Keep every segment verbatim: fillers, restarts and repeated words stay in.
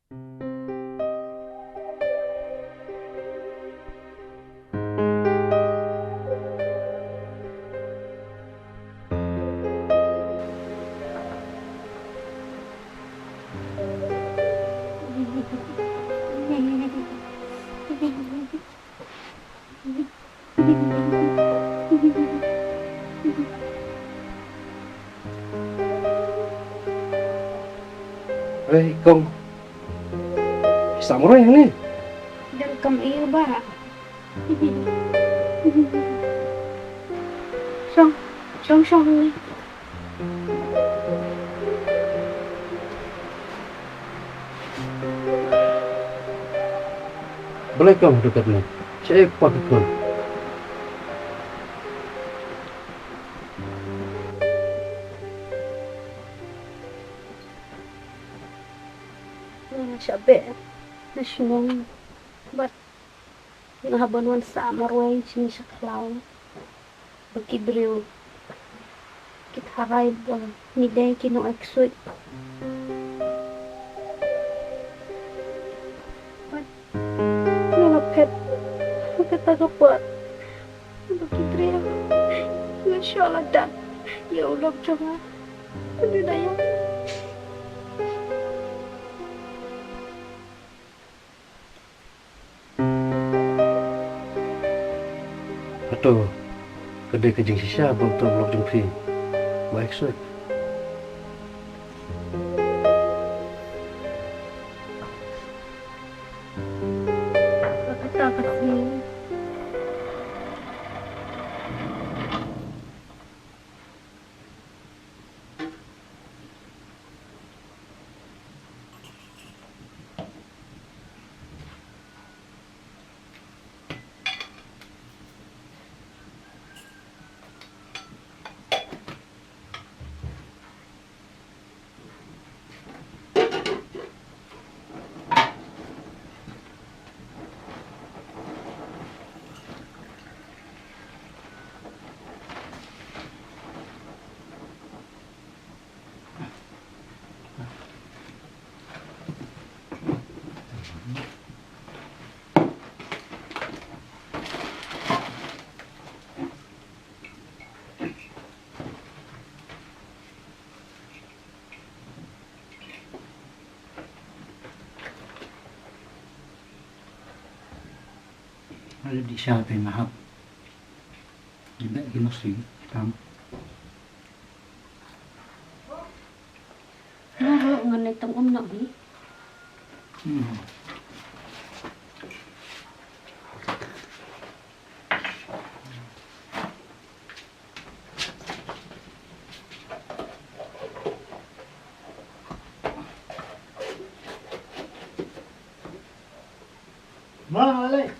Hei, kong. Sa marwei hangne. Dang kam ïa ba. Shong, shong, shong hangne. Balei kong haduh katne? Shaei pat ka khun? Nga la shah beh na shnong bad nga hap ban wan sah marwei shane sha khlaw. Ba ki briew ki tharai ba ngi dei ki nongeksuid. Bad nga la phet ha kata ka por ba ki briew ki la shah ladan ïa u lok jong nga. Aduh, Dayang. Hato ka dei ka jingshisha ba uto u lok jong phi u ba eksuid? Kata ka sngi. Ayo di sha te mahap. Di bek ki mesti tam. Nga ruh ngan leit tang um noh hi. Hmm. Ma, Ale.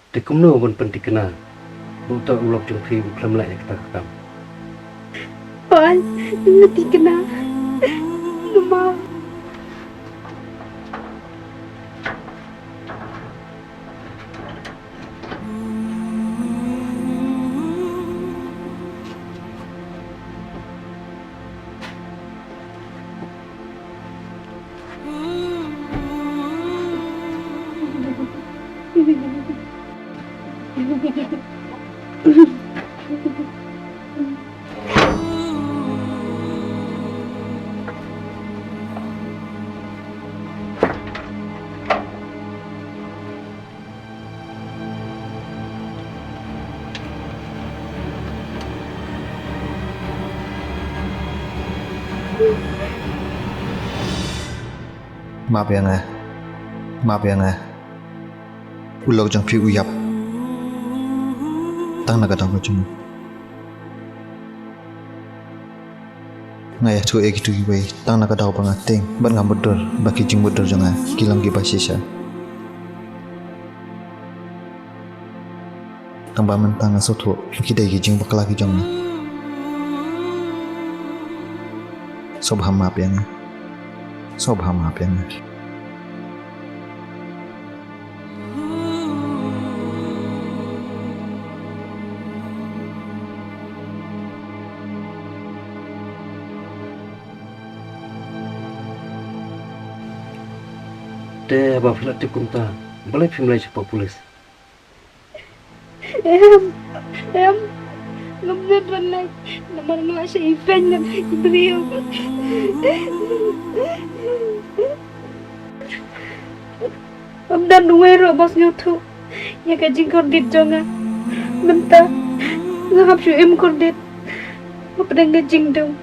Te kumno ban pynthikna ba uta u lok jong phi u khlem leh ïa kata ka kam? Hooid, nga thikna. Namar Map ïa nga. Map ïa nga. U lok jong phi u ïap tang na ka daw ka jong nga. Nga ïathuh ïa kito kiwei tang na ka daw ba nga tieng bad nga mutdur ba ki jingmutdur jong nga ki long kiba shisha. Tang ba mynta nga sngewthuh ba ki dei ki jingbakla ki jong nga. Sngewbha map ïa nga. Sngewbha map ïa nga. Te haba phi la tip kumta, balei phim leit shapoh pulit? Em, em, ngam dei ban leit namar nga la shah ïapeiñ na ki briew. Ym don uwei ruh ba sngewthuh ïa ka jingkordit jong nga. Mynta nga hap shu im kordit hapdeng ka jingdum.